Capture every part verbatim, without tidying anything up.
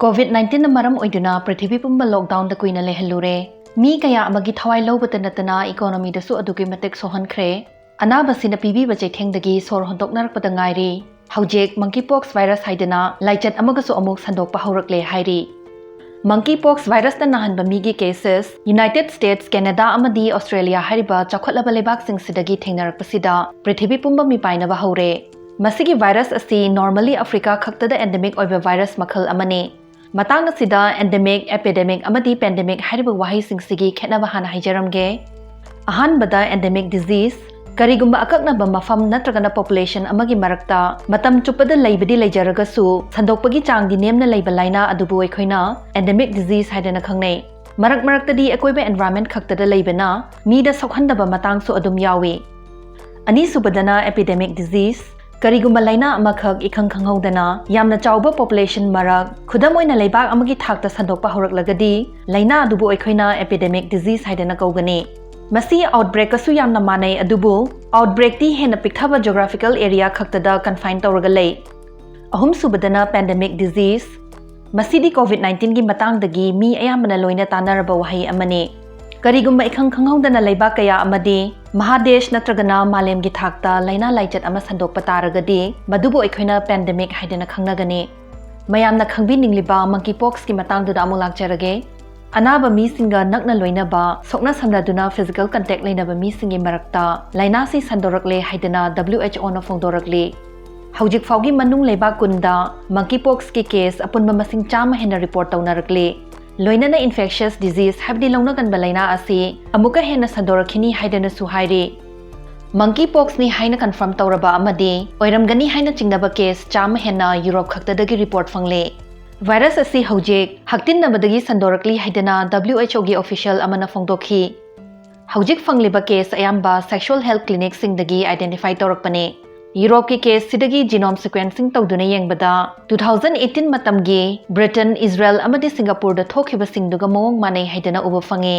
COVID ꯅꯥꯏꯟꯇꯤꯟꯅ ꯃꯔꯝ ꯑꯣꯏꯗꯨꯅ ꯄ꯭ꯔꯤꯊꯤꯕꯤ ꯄꯨꯝꯕ ꯂꯣꯛꯗꯥꯎꯟꯗ ꯀꯨꯏꯅ ꯂꯩꯍꯜꯂꯨꯔꯦ꯫ ꯃꯤ ꯀꯌꯥ ꯑꯃꯒꯤ ꯊꯋꯥꯏ ꯂꯧꯕꯇ ꯅꯠꯇꯅ ꯏꯀꯣꯅꯣꯃꯤꯗꯁꯨ ꯑꯗꯨꯛꯀꯤ ꯃꯇꯤꯛ ꯁꯣꯛꯍꯟꯈ꯭ꯔꯦ꯫ ꯑꯅꯥꯕꯁꯤꯅ ꯄꯤꯕꯤꯕ ꯆꯩꯊꯦꯡꯗꯒꯤ ꯁꯣꯔ ꯍꯣꯟꯗꯣꯛꯅꯔꯛꯄꯗ ꯉꯥꯏꯔꯤ꯫ ꯍꯧꯖꯤꯛ monkeypox virus ꯍꯥꯏꯗꯅ ꯂꯥꯏꯆꯠ ꯑꯃꯒꯁꯨ ꯑꯃꯨꯛ ꯁꯟꯗꯣꯛꯄ ꯍꯧꯔꯛꯂꯦ ꯍꯥꯏꯔꯤ꯫ Monkeypox virusꯅ ꯅꯥꯍꯟꯕ ꯃꯤꯒꯤ cases United States, Canada ꯑꯃꯗꯤ Australia ꯍꯥꯏꯔꯤꯕ ꯆꯥꯎꯈꯠꯂꯕ ꯂꯩꯕꯥꯛꯁꯤꯡꯁꯤꯗꯒꯤ ꯊꯦꯡꯅꯔꯛꯄꯁꯤꯗ ꯄ꯭ꯔꯤꯊꯤꯕꯤ ꯄꯨꯝꯕ ꯃꯤꯄꯥꯏꯅꯕ ꯍꯧꯔꯦ꯫ ꯃꯁꯤꯒꯤ virus ꯑꯁꯤ normally Africa ꯈꯛꯇꯗ endemic ꯑꯣꯏꯕ virus ꯃꯈꯜ ꯑꯃꯅꯤ꯫ ꯃꯇꯥꯡ ꯑꯁꯤꯗ endemic, epidemic ꯑꯃꯗꯤ pandemic ꯍꯥꯏꯔꯤꯕ ꯋꯥꯍꯩꯁꯤꯡꯁꯤꯒꯤ ꯈꯦꯠꯅꯕ ꯍꯥꯟꯅ ꯍꯥꯏꯖꯔꯝꯒꯦ꯫ ꯑꯍꯥꯟꯕꯗ, endemic disease, ꯀꯔꯤꯒꯨꯝꯕ ꯑꯀꯛꯅꯕ ꯃꯐꯝ ꯅꯠꯇ꯭ꯔꯒꯅ population ꯑꯃꯒꯤ ꯃꯔꯛꯇ ꯃꯇꯝ ꯆꯨꯞꯄꯗ ꯂꯩꯕꯗꯤ ꯂꯩꯖꯔꯒꯁꯨ, ꯁꯟꯗꯣꯛꯄꯒꯤ ꯆꯥꯡꯗꯤ ꯅꯦꯝꯅ ꯂꯩꯕ ꯂꯥꯏꯅꯥ ꯑꯗꯨꯕꯨ ꯑꯩꯈꯣꯏꯅ endemic disease ꯍꯥꯏꯗꯅ ꯈꯪꯅꯩ꯫ ꯃꯔꯛ ꯃꯔꯛꯇꯗꯤ ꯑꯀꯣꯏꯕ environment ꯈꯛꯇꯗ ꯂꯩꯕꯅ ꯃꯤꯗ ꯁꯣꯛꯍꯟꯗꯕ ꯃꯇꯥꯡꯁꯨ ꯑꯗꯨꯝ ꯌꯥꯎꯏ꯫ ꯑꯅꯤꯁꯨꯕꯗꯅ, epidemic disease, ꯀꯔꯤꯒꯨꯝꯕ ꯂꯥꯏꯅꯥ ꯑꯃꯈꯛ ꯏꯈꯪ ꯈꯪꯍꯧꯗꯅ ꯌꯥꯝꯅ ꯆꯥꯎꯕ population ꯃꯔꯛ, ꯈꯨꯗꯝ ꯑꯣꯏꯅ ꯂꯩꯕꯥꯛ ꯑꯃꯒꯤ ꯊꯥꯛꯇ ꯁꯟꯗꯣꯛꯄ ꯍꯧꯔꯛꯂꯒꯗꯤ, ꯂꯥꯏꯅꯥ ꯑꯗꯨꯕꯨ ꯑꯩꯈꯣꯏꯅ epidemic disease ꯍꯥꯏꯗꯅ ꯀꯧꯒꯅꯤ꯫ ꯃꯁꯤ outbreakꯀꯁꯨ ꯌꯥꯝꯅ ꯃꯥꯟꯅꯩ, ꯑꯗꯨꯕꯨ outbreakꯇꯤ ꯍꯦꯟꯅ ꯄꯤꯛꯊꯕ geographical area ꯈꯛꯇꯗ confine ꯇꯧꯔꯒ ꯂꯩ꯫ ꯑꯍꯨꯝꯁꯨꯕꯗꯅ, pandemic disease꯫ ꯃꯁꯤꯗꯤ ꯀꯣꯚꯤꯗ ꯅꯥꯏꯟꯇꯤꯟꯒꯤ ꯃꯇꯥꯡꯗꯒꯤ ꯃꯤ ꯑꯌꯥꯝꯕꯅ ꯂꯣꯏꯅ ꯇꯥꯟꯅꯔꯕ ꯋꯥꯍꯩ ꯑꯃꯅꯤ꯫ ꯀꯔꯤꯒꯨꯝꯕ ꯏꯈꯪ ꯈꯪꯍꯧꯗꯅ ꯂꯩꯕꯥꯛ ꯀꯌꯥ ꯑꯃꯗꯤ ꯃꯍꯥꯗꯦꯁ ꯅꯠꯇ꯭ꯔꯒꯅ ꯃꯥꯂꯦꯝꯒꯤ ꯊꯥꯛꯇ ꯂꯥꯏꯅꯥ ꯂꯥꯏꯆꯠ ꯑꯃ ꯁꯟꯗꯣꯛꯄ ꯇꯥꯔꯒꯗꯤ, ꯃꯗꯨꯕꯨ ꯑꯩꯈꯣꯏꯅ pandemic ꯍꯥꯏꯗꯅ ꯈꯪꯅꯒꯅꯤ꯫ ꯃꯌꯥꯝꯅ ꯈꯪꯕꯤꯅꯤꯡꯂꯤꯕ monkeypoxꯀꯤ ꯃꯇꯥꯡꯗꯨꯗ ꯑꯃꯨꯛ ꯂꯥꯛꯆꯔꯒꯦ꯫ ꯑꯅꯥꯕ ꯃꯤꯁꯤꯡꯒ ꯅꯛꯅ ꯂꯣꯏꯅꯕ, ꯁꯣꯛꯅ ꯁꯝꯅꯗꯨꯅ physical contact ꯂꯩꯅꯕ ꯃꯤꯁꯤꯡꯒꯤ ꯃꯔꯛꯇ ꯂꯥꯏꯅꯥꯁꯤ ꯁꯟꯗꯣꯔꯛꯂꯦ ꯍꯥꯏꯗꯅ WHOꯅ ꯐꯣꯡꯗꯣꯔꯛꯂꯤ꯫ ꯍꯧꯖꯤꯛ ꯐꯥꯎꯒꯤ ꯃꯅꯨꯡ ꯂꯩꯕꯥꯛ ꯀꯨꯟꯗ monkeypoxꯀꯤ case ꯑꯄꯨꯟꯕ ꯃꯁꯤꯡ ꯆꯥꯝꯃ ꯍꯦꯟꯅ report ꯇꯧꯅꯔꯛꯂꯤ꯫ ꯂꯣꯏꯅꯅ infectious disease ꯍꯥꯏꯕꯗꯤ ꯂꯧꯅꯒꯟꯕ ꯂꯥꯏꯅꯥ ꯑꯁꯤ ꯑꯃꯨꯛꯀ ꯍꯦꯟꯅ ꯁꯟꯗꯣꯔꯛꯈꯤꯅꯤ ꯍꯥꯏꯗꯅꯁꯨ ꯍꯥꯏꯔꯤ꯫ Monkeypoxꯅꯤ ꯍꯥꯏꯅ confirm ꯇꯧꯔꯕ ꯑꯃꯗꯤ ꯑꯣꯏꯔꯝꯒꯅꯤ ꯍꯥꯏꯅ ꯆꯤꯡꯅꯕ case ꯆꯥꯝꯃ ꯍꯦꯟꯅ ꯌꯨꯔꯣꯞ ꯈꯛꯇꯗꯒꯤ report ꯐꯪꯂꯦ꯫ Virus ꯑꯁꯤ ꯍꯧꯖꯤꯛ ꯍꯛꯇꯤꯟꯅꯕꯗꯒꯤ ꯁꯟꯗꯣꯔꯛꯂꯤ ꯍꯥꯏꯗꯅ WHOꯒꯤ official ꯑꯃꯅ ꯐꯣꯡꯗꯣꯛꯈꯤ꯫ ꯍꯧꯖꯤꯛ ꯐꯪꯂꯤꯕ case ꯑꯌꯥꯝꯕ sexual health clinicꯁꯤꯡꯗꯒꯤ identify ꯇꯧꯔꯛꯄꯅꯤ꯫ ꯌꯨꯔꯣꯞꯀꯤ caseꯁꯤꯗꯒꯤ genome sequencing ꯇꯧꯗꯨꯅ ꯌꯦꯡꯕꯗ, two thousand eighteen ꯃꯇꯝꯒꯤ ꯕ꯭ꯔꯤꯇꯦꯟ, ꯏꯖꯔꯦꯜ ꯑꯃꯗꯤ ꯁꯤꯡꯒꯥꯄꯨꯔꯗ ꯊꯣꯛꯈꯤꯕꯁꯤꯡꯗꯨꯒ ꯃꯑꯣꯡ ꯃꯥꯟꯅꯩ ꯍꯥꯏꯗꯅ ꯎꯕ ꯐꯪꯉꯤ꯫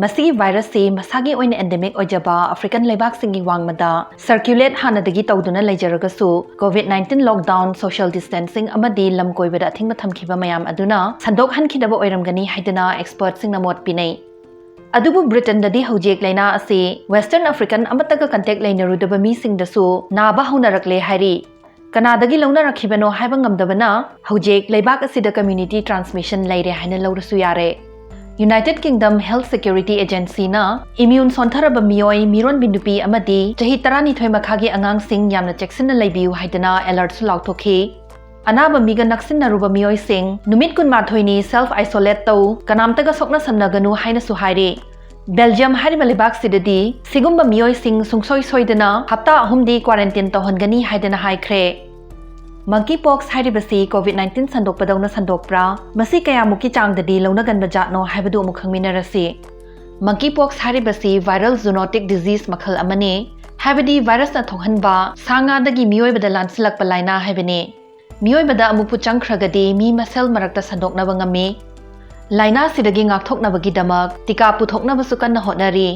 ꯃꯁꯤꯒꯤ ꯚꯥꯏꯔꯁꯁꯤ ꯃꯁꯥꯒꯤ ꯑꯣꯏꯅ ꯑꯦꯟꯗꯦꯃꯤꯛ ꯑꯣꯏꯖꯕ ꯑꯥꯐ꯭ꯔꯤꯀꯥꯟ ꯂꯩꯕꯥꯛꯁꯤꯡꯒꯤ ꯋꯥꯡꯃꯗ ꯁꯔꯀ꯭ꯌꯨꯂꯦꯠ ꯍꯥꯟꯅꯗꯒꯤ ꯇꯧꯗꯨꯅ ꯂꯩꯖꯔꯒꯁꯨ, Covid nineteen lockdown, social distancing ꯑꯃꯗꯤ ꯂꯝ ꯀꯣꯏꯕꯗ ꯑꯊꯤꯡꯕ ꯊꯝꯈꯤꯕ ꯃꯌꯥꯝ ꯑꯗꯨꯅ ꯁꯟꯗꯣꯛꯍꯟꯈꯤꯗꯕ ꯑꯣꯏꯔꯝꯒꯅꯤ ꯍꯥꯏꯗꯨꯅ ꯑꯦꯛꯁꯄꯔꯠꯁꯤꯡꯅ ꯃꯣꯠ ꯄꯤꯅꯩ꯫ ꯑꯗꯨꯕꯨ ꯕ꯭ꯔꯤꯇꯟꯗꯗꯤ ꯍꯧꯖꯤꯛ ꯂꯥꯏꯅꯥ ꯑꯁꯤ ꯋꯦꯁꯇꯔꯟ ꯑꯥꯐ꯭ꯔꯤꯀꯥꯟ ꯑꯃꯠꯇꯒ ꯀꯟꯇꯦꯛ ꯂꯩꯅꯔꯨꯗꯕ ꯃꯤꯁꯤꯡꯗꯁꯨ ꯅꯥꯕ ꯍꯧꯅꯔꯛꯂꯦ ꯍꯥꯏꯔꯤ꯫ ꯀꯅꯥꯗꯒꯤ ꯂꯧꯅꯔꯛꯈꯤꯕꯅꯣ ꯍꯥꯏꯕ ꯉꯝꯗꯕꯅ ꯍꯧꯖꯤꯛ ꯂꯩꯕꯥꯛ ꯑꯁꯤꯗ ꯀꯝꯃ꯭ꯌꯨꯅꯤꯇꯤ ꯇ꯭ꯔꯥꯟꯁꯃꯤꯁꯟ ꯂꯩꯔꯦ ꯍꯥꯏꯅ ꯂꯧꯔꯁꯨ ꯌꯥꯔꯦ꯫ ꯌꯨꯅꯥꯏꯇꯦꯗ ꯀꯤꯡꯗꯝ ꯍꯦꯜꯊ ꯁꯦꯀ꯭ꯌꯨꯔꯤꯇꯤ ꯑꯦꯖꯦꯟꯁꯤꯅ ꯏꯃ꯭ꯌꯨꯟ ꯁꯣꯟꯊꯔꯕ ꯃꯤꯑꯣꯏ, ꯃꯤꯔꯣꯟꯕꯤ ꯅꯨꯄꯤ ꯑꯃꯗꯤ ꯆꯍꯤ ꯇꯔꯥꯅꯤꯊꯣꯏ ꯃꯈꯥꯒꯤ ꯑꯉꯥꯡꯁꯤꯡ ꯌꯥꯝꯅ ꯆꯦꯛꯁꯤꯟꯅ ꯂꯩꯕꯤꯌꯨ ꯍꯥꯏꯗꯨꯅ ꯑꯦꯂꯔꯠꯁꯨ ꯂꯥꯎꯊꯣꯛꯈꯤ꯫ ꯑꯅꯥꯕ ꯃꯤꯒ ꯅꯛꯁꯤꯟꯅꯔꯨꯕ ꯃꯤꯑꯣꯏꯁꯤꯡ ꯅꯨꯃꯤꯠ ꯀꯨꯟꯃꯥꯊꯣꯏꯅꯤ ꯁꯦꯜꯐ ꯑꯥꯏꯁꯣꯂꯦꯠ ꯇꯧ, ꯀꯅꯥꯝꯇꯒ ꯁꯣꯛꯅꯁꯝꯅꯒꯅꯨ ꯍꯥꯏꯅꯁꯨ ꯍꯥꯏꯔꯤ꯫ ꯕꯦꯜꯖꯤꯌꯝ ꯍꯥꯏꯔꯤꯕ ꯂꯩꯕꯥꯛꯁꯤꯗꯗꯤ ꯁꯤꯒꯨꯝꯕ ꯃꯤꯑꯣꯏꯁꯤꯡ ꯁꯨꯡꯁꯣꯏ ꯁꯣꯏꯗꯅ ꯍꯞꯇꯥ ꯑꯍꯨꯝꯗꯤ ꯀ꯭ꯋꯥꯔꯦꯟꯇꯤꯟ ꯇꯧꯍꯟꯒꯅꯤ ꯍꯥꯏꯗꯅ ꯍꯥꯏꯈ꯭ꯔꯦ꯫ ꯃꯪꯀꯤ ꯄꯣꯛꯁ ꯍꯥꯏꯔꯤꯕꯁꯤ ꯀꯣꯚꯤꯗ ꯅꯥꯏꯟꯇꯤꯟ ꯁꯟꯗꯣꯛꯄꯗꯧꯅ ꯁꯟꯗꯣꯛꯄ꯭ꯔꯥ? ꯃꯁꯤ ꯀꯌꯥꯃꯨꯛꯀꯤ ꯆꯥꯡꯗꯗꯤ ꯂꯧꯅꯒꯟꯕ ꯖꯥꯠꯅꯣ ꯍꯥꯏꯕꯗꯨ ꯑꯃꯨꯛ ꯈꯪꯃꯤꯟꯅꯔꯁꯤ꯫ ꯃꯪꯀꯤ ꯄꯣꯛꯁ ꯍꯥꯏꯔꯤꯕꯁꯤ ꯚꯥꯏꯔꯦꯜ ꯖꯨꯅꯣꯇꯤꯛ ꯗꯤꯖꯤꯖ ꯃꯈꯜ ꯑꯃꯅꯤ, ꯍꯥꯏꯕꯗꯤ ꯚꯥꯏꯔꯁꯅ ꯊꯣꯛꯍꯟꯕ ꯁꯥ ꯉꯥꯗꯒꯤ ꯃꯤꯑꯣꯏꯕꯗ ꯂꯥꯟꯁꯤꯜꯂꯛꯄ ꯂꯥꯏꯅꯥ ꯍꯥꯏꯕꯅꯤ꯫ ꯃꯤꯑꯣꯏꯕꯗ ꯑꯃꯨꯛꯄꯨ ꯆꯪꯈ꯭ꯔꯒꯗꯤ ꯃꯤ ꯃꯁꯦꯜ ꯃꯔꯛꯇ ꯁꯟꯗꯣꯛꯅꯕ ꯉꯝꯃꯤ꯫ ꯂꯥꯏꯅꯥꯁꯤꯗꯒꯤ ꯉꯥꯛꯊꯣꯛꯅꯕꯒꯤꯗꯃꯛ ꯇꯤꯀꯥ ꯄꯨꯊꯣꯛꯅꯕꯁꯨ ꯀꯟꯅ ꯍꯣꯠꯅꯔꯤ꯫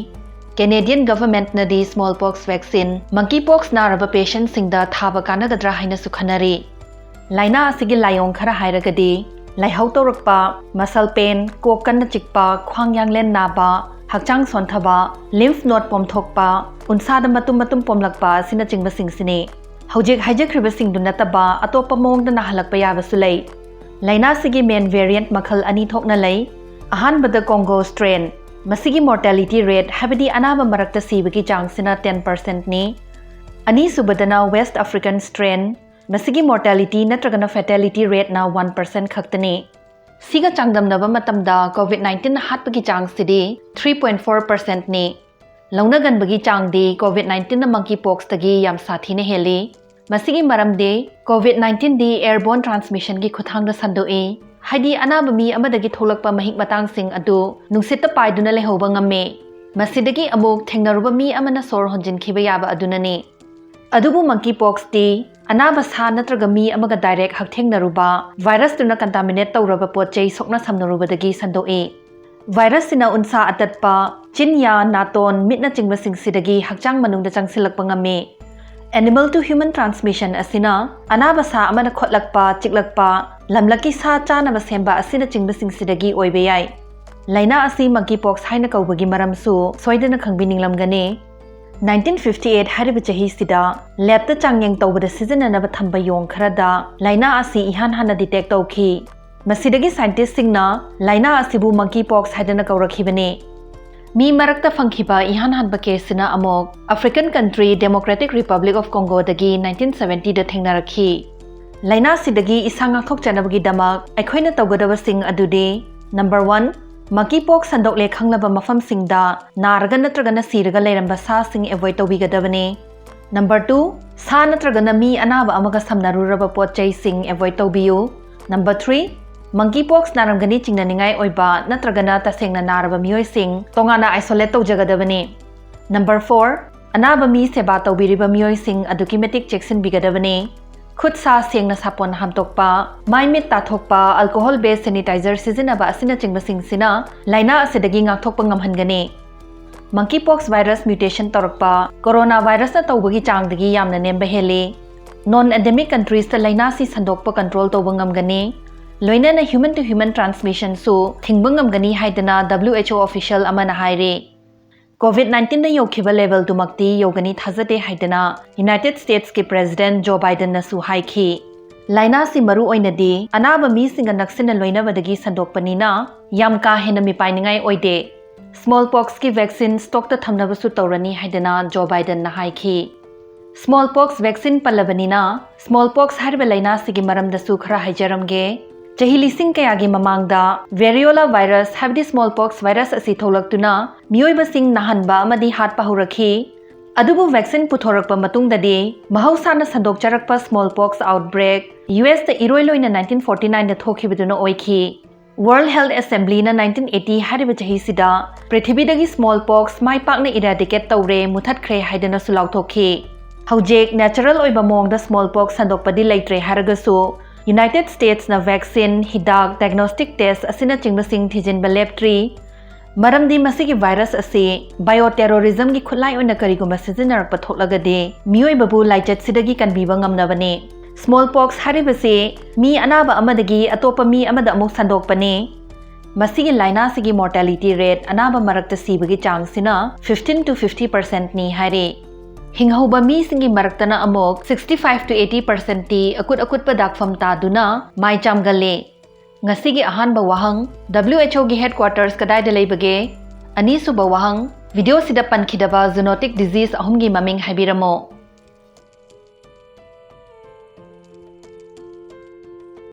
ꯀꯦꯅꯦꯗꯤꯌꯟ ꯒꯚꯔꯟꯃꯦꯟꯠꯅꯗꯤ ꯁ꯭ꯃꯣꯜ ꯄꯣꯛꯁ ꯚꯦꯛꯁꯤꯟ, ꯃꯪꯀꯤ ꯄꯣꯛꯁ ꯅꯥꯔꯕ ꯄꯦꯁꯦꯟꯠꯁꯤꯡꯗ ꯊꯥꯕ ꯀꯥꯟꯅꯒꯗ꯭ꯔꯥ ꯍꯥꯏꯅꯁꯨ ꯈꯟꯅꯔꯤ꯫ ꯂꯥꯏꯅꯥ ꯑꯁꯤꯒꯤ ꯂꯥꯏꯑꯣꯡ ꯈꯔ ꯍꯥꯏꯔꯒꯗꯤ, ꯂꯥꯏꯍꯧ ꯇꯧꯔꯛꯄ, ꯃꯁꯜ ꯄꯦꯟ, ꯀꯣꯛ ꯀꯟꯅ ꯆꯤꯛꯄ, ꯈ꯭ꯋꯥꯡ ꯌꯥꯡꯂꯦꯟ ꯅꯥꯕ, ꯍꯛꯆꯥꯡ ꯁꯣꯟꯊꯕ, ꯂꯤꯝꯐ ꯅꯣꯗ ꯄꯣꯝꯊꯣꯛꯄ, ꯎꯟꯁꯥꯗ ꯃꯇꯨꯝ ꯃꯇꯨꯝ ꯄꯣꯝꯂꯛꯄ ꯑꯁꯤꯅꯆꯤꯡꯕꯁꯤꯡꯁꯤꯅꯤ꯫ ꯍꯧꯖꯤꯛ ꯍꯥꯏꯖꯈ꯭ꯔꯤꯕꯁꯤꯡꯗꯨ ꯅꯠꯇꯕ ꯑꯇꯣꯞꯄ ꯃꯑꯣꯡꯗ ꯅꯥꯍꯜꯂꯛꯄ ꯌꯥꯕꯁꯨ ꯂꯩ꯫ ꯂꯥꯏꯅꯥꯁꯤꯒꯤ ꯃꯦꯟ ꯚꯦꯔꯤꯌꯦꯟꯠ ꯃꯈꯜ ꯑꯅꯤ ꯊꯣꯛꯅ ꯂꯩ꯫ ꯑꯍꯥꯟꯕꯗ ꯀꯣꯡꯒꯣ ꯁ꯭ꯇ꯭ꯔꯦꯟ꯫ ꯃꯁꯤꯒꯤ ꯃꯣꯔꯇꯦꯂꯤꯇꯤ ꯔꯦꯠ, ꯍꯥꯏꯕꯗꯤ ꯑꯅꯥꯕ ꯃꯔꯛꯇ ꯁꯤꯕꯒꯤ ꯆꯥꯡꯁꯤꯅ ꯇꯦꯟ ꯄꯔꯁꯦꯟꯠꯅꯤ꯫ ꯑꯅꯤꯁꯨꯕꯗꯅ ꯋꯦꯁ꯭ꯠ ꯑꯥꯐ꯭ꯔꯤꯀꯥꯟ ꯁ꯭ꯇ꯭ꯔꯦꯟ꯫ ꯃꯁꯤꯒꯤ ꯃꯣꯔꯇꯦꯂꯤꯇꯤ ꯅꯠꯇ꯭ꯔꯒꯅ ꯐꯦꯇꯦꯂꯤꯇꯤ ꯔꯦꯠꯅ ꯋꯥꯟ ꯄꯔꯁꯦꯟꯠ ꯈꯛꯇꯅꯤ꯫ ꯁꯤꯒ ꯆꯥꯡꯗꯝꯅꯕ ꯃꯇꯝꯗ ꯀꯣꯚꯤꯗ ꯅꯥꯏꯟꯇꯤꯟꯅ ꯍꯥꯠꯄꯒꯤ ꯆꯥꯡꯁꯤꯗꯤ ꯊ꯭ꯔꯤ ꯄꯣꯏꯟꯠ ꯐꯣꯔ ꯄꯔꯁꯦꯟꯠꯅꯤ꯫ ꯂꯧꯅꯒꯟꯕꯒꯤ ꯆꯥꯡꯗꯤ ꯀꯣꯚꯤꯗ ꯅꯥꯏꯟꯇꯤꯟꯅ ꯃꯪꯀꯤ ꯄꯣꯛꯁꯇꯒꯤ ꯌꯥꯝ ꯁꯥꯊꯤꯅ ꯍꯦꯜꯂꯤ꯫ ꯃꯁꯤꯒꯤ ꯃꯔꯝꯗꯤ ꯀꯣꯚꯤꯗ ꯅꯥꯏꯟꯇꯤꯟꯗꯤ ꯑꯦꯌꯔꯕꯣꯔꯟ ꯇ꯭ꯔꯥꯟꯁꯃꯤꯁꯟꯒꯤ ꯈꯨꯠꯊꯥꯡꯗ ꯁꯟꯗꯣꯛꯏ, ꯍꯥꯏꯗꯤ ꯑꯅꯥꯕ ꯃꯤ ꯑꯃꯗꯒꯤ ꯊꯣꯛꯂꯛꯄ ꯃꯍꯤꯛ ꯃꯇꯥꯡꯁꯤꯡ ꯑꯗꯨ ꯅꯨꯡꯁꯤꯠꯇ ꯄꯥꯏꯗꯨꯅ ꯂꯩꯍꯧꯕ ꯉꯝꯃꯤ꯫ ꯃꯁꯤꯗꯒꯤ ꯑꯃꯨꯛ ꯊꯦꯡꯅꯔꯨꯕ ꯃꯤ ꯑꯃꯅ ꯁꯣꯔ ꯍꯣꯟꯖꯤꯟꯈꯤꯕ ꯌꯥꯕ ꯑꯗꯨꯅꯅꯤ꯫ ꯑꯗꯨꯕꯨ ꯃꯪꯀꯤ ꯄꯣꯛꯁꯇꯤ ꯑꯅꯥꯕ ꯁꯥ ꯅꯠꯇ꯭ꯔꯒ ꯃꯤ ꯑꯃꯒ ꯗꯥꯏꯔꯦꯛ ꯍꯛꯊꯦꯡꯅꯔꯨꯕ, ꯚꯥꯏꯔꯁꯇꯨꯅ ꯀꯟꯇꯥꯃꯤꯅꯦꯠ ꯇꯧꯔꯕ ꯄꯣꯠ ꯆꯩ ꯁꯣꯛꯅ ꯁꯝꯅꯔꯨꯕꯗꯒꯤ ꯁꯟꯗꯣꯛꯏ꯫ ꯚꯥꯏꯔꯁꯁꯤꯅ ꯎꯟꯁꯥ ꯑꯇꯠꯄ, ꯆꯤꯟ, ꯌꯥ, ꯅꯥꯇꯣꯟ, ꯃꯤꯠꯅꯆꯤꯡꯕꯁꯤꯡꯁꯤꯗꯒꯤ ꯍꯛꯆꯥꯡ ꯃꯅꯨꯡꯗ ꯆꯪꯁꯤꯜꯂꯛꯄ ꯉꯝꯃꯤ꯫ Animal to human transmission ꯑꯁꯤꯅ ꯑꯅꯥꯕ ꯁꯥ ꯑꯃꯅ ꯈꯣꯠꯂꯛꯄ, ꯆꯤꯛꯂꯛꯄ, ꯂꯝꯂꯛꯀꯤ ꯁꯥ ꯆꯥꯅꯕ ꯁꯦꯝꯕ ꯑꯁꯤꯅꯆꯤꯡꯕꯁꯤꯡꯁꯤꯗꯒꯤ ꯑꯣꯏꯕ ꯌꯥꯏ꯫ ꯂꯥꯏꯅꯥ ꯑꯁꯤ monkeypox ꯍꯥꯏꯅ ꯀꯧꯕꯒꯤ ꯃꯔꯝꯁꯨ ꯁꯣꯏꯗꯅ ꯈꯪꯕꯤꯅꯤꯡꯂꯝꯒꯅꯤ꯫ Nineteen fifty eight ꯍꯥꯏꯔꯤꯕ ꯆꯍꯤꯁꯤꯗ ꯂꯦꯕꯇ ꯆꯥꯡꯌꯦꯡ ꯇꯧꯕꯗ ꯁꯤꯖꯤꯟꯅꯅꯕ ꯊꯝꯕ ꯌꯣꯡ ꯈꯔꯗ ꯂꯥꯏꯅꯥ ꯑꯁꯤ ꯏꯍꯥꯟ ꯍꯥꯟꯅ detect ꯇꯧꯈꯤ꯫ ꯃꯁꯤꯗꯒꯤ scientistꯁꯤꯡꯅ ꯂꯥꯏꯅꯥ ꯑꯁꯤꯕꯨ monkeypox ꯍꯥꯏꯗꯅ ꯀꯧꯔꯛꯈꯤꯕꯅꯤ꯫ ꯃꯤ ꯃꯔꯛꯇ ꯐꯪꯈꯤꯕ ꯏꯍꯥꯟ ꯍꯥꯟꯕ caseꯁꯤꯅ ꯑꯃꯨꯛ African country Democratic Republic of Congoꯗꯒꯤ nineteen seventyꯗ ꯊꯦꯡꯅꯔꯛꯈꯤ꯫ ꯂꯥꯏꯅꯥꯁꯤꯗꯒꯤ ꯏꯁꯥ ꯉꯥꯛꯊꯣꯛꯆꯅꯕꯒꯤꯗꯃꯛ ꯑꯩꯈꯣꯏꯅ ꯇꯧꯒꯗꯕꯁꯤꯡ ꯑꯗꯨꯗꯤ: Number one, monkeypox ꯁꯟꯗꯣꯛꯂꯦ ꯈꯪꯂꯕ ꯃꯐꯝꯁꯤꯡꯗ ꯅꯥꯔꯒ ꯅꯠꯇ꯭ꯔꯒꯅ ꯁꯤꯔꯒ ꯂꯩꯔꯝꯕ ꯁꯥꯁꯤꯡ avoid ꯇꯧꯕꯤꯒꯗꯕꯅꯤ꯫ Number two, ꯁꯥ ꯅꯠꯇ꯭ꯔꯒꯅ ꯃꯤ ꯑꯅꯥꯕ ꯑꯃꯒ ꯁꯝꯅꯔꯨꯔꯕ ꯄꯣꯠ ꯆꯩꯁꯤꯡ avoid ꯇꯧꯕꯤꯌꯨ꯫ Number three, monkeypox ꯅꯥꯔꯝꯒꯅꯤ ꯆꯤꯡꯅꯅꯤꯡꯉꯥꯏ ꯑꯣꯏꯕ ꯅꯠꯇ꯭ꯔꯒꯅ ꯇꯁꯦꯡꯅ ꯅꯥꯔꯕ ꯃꯤꯑꯣꯏꯁꯤꯡ ꯇꯣꯉꯥꯟꯅ isolate ꯇꯧꯖꯒꯗꯕꯅꯤ꯫ Number four, ꯑꯅꯥꯕ ꯃꯤ ꯁꯦꯕꯥ ꯇꯧꯕꯤꯔꯤꯕ ꯃꯤꯑꯣꯏꯁꯤꯡ ꯑꯗꯨꯛꯀꯤ ꯃꯇꯤꯛ ꯆꯦꯛꯁꯤꯟꯕꯤꯒꯗꯕꯅꯤ꯫ ꯈꯨꯠ ꯁꯥ ꯁꯦꯡꯅ ꯁꯥꯄꯣꯟꯅ ꯍꯥꯝꯗꯣꯛꯄ, ꯃꯥꯏ ꯃꯤꯠ ꯇꯥꯊꯣꯛꯄ, alcohol based sanitizer ꯁꯤꯖꯤꯟꯅꯕ ꯑꯁꯤꯅꯆꯤꯡꯕꯁꯤꯡꯁꯤꯅ ꯂꯥꯏꯅꯥ ꯑꯁꯤꯗꯒꯤ ꯉꯥꯛꯊꯣꯛꯄ ꯉꯝꯍꯟꯒꯅꯤ꯫ Monkeypox virus mutation ꯇꯧꯔꯛꯄ, corona virusꯅ ꯇꯧꯕꯒꯤ ꯆꯥꯡꯗꯒꯤ ꯌꯥꯝꯅ ꯅꯦꯝꯕ ꯍꯦꯜꯂꯤ꯫ Non endemic countriesꯇ ꯂꯥꯏꯅꯥꯁꯤ ꯁꯟꯗꯣꯛꯄ control ꯇꯧꯕ ꯉꯝꯒꯅꯤ꯫ ꯂꯣꯏꯅꯅ human to human transmissionꯁꯨ ꯊꯤꯡꯕ ꯉꯝꯒꯅꯤ ꯍꯥꯏꯗꯅ W H O official ꯑꯃꯅ ꯍꯥꯏꯔꯤ꯫ COVID nineteenꯗ ꯌꯧꯈꯤꯕ levelꯗꯨꯃꯛꯇꯤ ꯌꯧꯒꯅꯤ ꯊꯥꯖꯗꯦ ꯍꯥꯏꯗꯅ United Statesꯀꯤ President Joe Bidenꯅꯁꯨ ꯍꯥꯏꯈꯤ꯫ ꯂꯥꯏꯅꯥꯁꯤ ꯃꯔꯨ ꯑꯣꯏꯅꯗꯤ ꯑꯅꯥꯕ ꯃꯤꯁꯤꯡꯒ ꯅꯛꯁꯤꯟꯅ ꯂꯣꯏꯅꯕꯗꯒꯤ ꯁꯟꯗꯣꯛꯄꯅꯤꯅ ꯌꯥꯝ ꯀꯥ ꯍꯦꯟꯅ ꯃꯤꯄꯥꯏꯅꯤꯡꯉꯥꯏ ꯑꯣꯏꯗꯦ꯫ Smallpoxꯀꯤ vaccine stockꯇ ꯊꯝꯅꯕꯁꯨ ꯇꯧꯔꯅꯤ ꯍꯥꯏꯗꯅ Joe Bidenꯅ ꯍꯥꯏꯈꯤ꯫ Smallpox vaccine ꯄꯜꯂꯕꯅꯤꯅ, smallpox ꯍꯥꯏꯔꯤꯕ ꯂꯥꯏꯅꯥꯁꯤꯒꯤ ꯃꯔꯝꯗꯁꯨ ꯈꯔ ꯍꯥꯏꯖꯔꯝꯒꯦ꯫ ꯆꯍꯤ ꯂꯤꯁꯤꯡ ꯀꯌꯥꯒꯤ ꯃꯃꯥꯡꯗ variola virus ꯍꯥꯏꯕꯗꯤ smallpox virus ꯑꯁꯤ ꯊꯣꯛꯂꯛꯇꯨꯅ ꯃꯤꯑꯣꯏꯕꯁꯤꯡ ꯅꯥꯍꯟꯕ ꯑꯃꯗꯤ ꯍꯥꯠꯄ ꯍꯧꯔꯛꯈꯤ꯫ ꯑꯗꯨꯕꯨ vaccine ꯄꯨꯊꯣꯔꯛꯄ ꯃꯇꯨꯡꯗꯗꯤ ꯃꯍꯧꯁꯥꯅ ꯁꯟꯗꯣꯛꯆꯔꯛꯄ smallpox outbreak USꯇ ꯏꯔꯣꯏ ꯂꯣꯏꯅ nineteen forty nineꯗ ꯊꯣꯛꯈꯤꯕꯗꯨꯅ ꯑꯣꯏꯈꯤ꯫ World Health Assemblyꯅ nineteen eighty ꯍꯥꯏꯔꯤꯕ ꯆꯍꯤꯁꯤꯗ ꯄ꯭ꯔꯤꯊꯤꯕꯤꯗꯒꯤ smallpox ꯃꯥꯏ ꯄꯥꯛꯅ eradicate ꯇꯧꯔꯦ, ꯃꯨꯊꯠꯈ꯭ꯔꯦ ꯍꯥꯏꯗꯅꯁꯨ ꯂꯥꯎꯊꯣꯛꯈꯤ꯫ ꯍꯧꯖꯤꯛ natural ꯑꯣꯏꯕ ꯃꯑꯣꯡꯗ smallpox ꯁꯟꯗꯣꯛꯄꯗꯤ ꯂꯩꯇ꯭ꯔꯦ ꯍꯥꯏꯔꯒꯁꯨ, United States ꯅ vaccine, ꯍꯤꯗꯥꯛ, diagnostic test ꯑꯁꯤꯅꯆꯤꯡꯕꯁꯤꯡ ꯊꯤꯖꯤꯟꯕ ꯂꯦꯞꯇ꯭ꯔꯤ꯫ ꯃꯔꯝꯗꯤ ꯃꯁꯤꯒꯤ virus ꯑꯁꯤ bioterrorism ꯒꯤ ꯈꯨꯠꯂꯥꯏ ꯑꯣꯏꯅ ꯀꯔꯤꯒꯨꯝꯕ ꯁꯤꯖꯤꯟꯅꯔꯛꯄ ꯊꯣꯛꯂꯒꯗꯤ ꯃꯤꯑꯣꯏꯕꯕꯨ ꯂꯥꯏꯆꯠꯁꯤꯗꯒꯤ ꯀꯟꯕꯤꯕ ꯉꯝꯅꯕꯅꯤ꯫ Smallpox ꯍꯥꯏꯔꯤꯕꯁꯤ ꯃꯤ ꯑꯅꯥꯕ ꯑꯃꯗꯒꯤ ꯑꯇꯣꯞꯄ ꯃꯤ ꯑꯃꯗ ꯑꯃꯨꯛ ꯁꯟꯗꯣꯛꯄꯅꯤ꯫ ꯃꯁꯤꯒꯤ ꯂꯥꯏꯅꯥꯁꯤꯒꯤ mortality rate, ꯑꯅꯥꯕ ꯃꯔꯛꯇ ꯁꯤꯕꯒꯤ ꯆꯥꯡꯁꯤꯅ fifteen to fifty percent ꯅꯤ ꯍꯥꯏꯔꯤ꯫ ꯍꯤꯡꯍꯧꯕ ꯃꯤꯁꯤꯡꯒꯤ ꯃꯔꯛꯇꯅ ꯑꯃꯨꯛ sixty five to eighty percent ꯇꯤ ꯑꯀꯨꯠ ꯑꯀꯨꯠꯄ ꯗꯥꯛꯐꯝ ꯇꯥꯗꯨꯅ ꯃꯥꯏ ꯆꯥꯝꯒꯜꯂꯤ꯫ ꯉꯁꯤꯒꯤ ꯑꯍꯥꯟꯕ ꯋꯥꯍꯪ, W H O ꯒꯤ headquarters ꯀꯗꯥꯏꯗ ꯂꯩꯕꯒꯦ? ꯑꯅꯤꯁꯨꯕ ꯋꯥꯍꯪ, video ꯁꯤꯗ ꯄꯟꯈꯤꯗꯕ zoonotic disease ꯑꯍꯨꯝꯒꯤ ꯃꯃꯤꯡ ꯍꯥꯏꯕꯤꯔꯝꯃꯨ꯫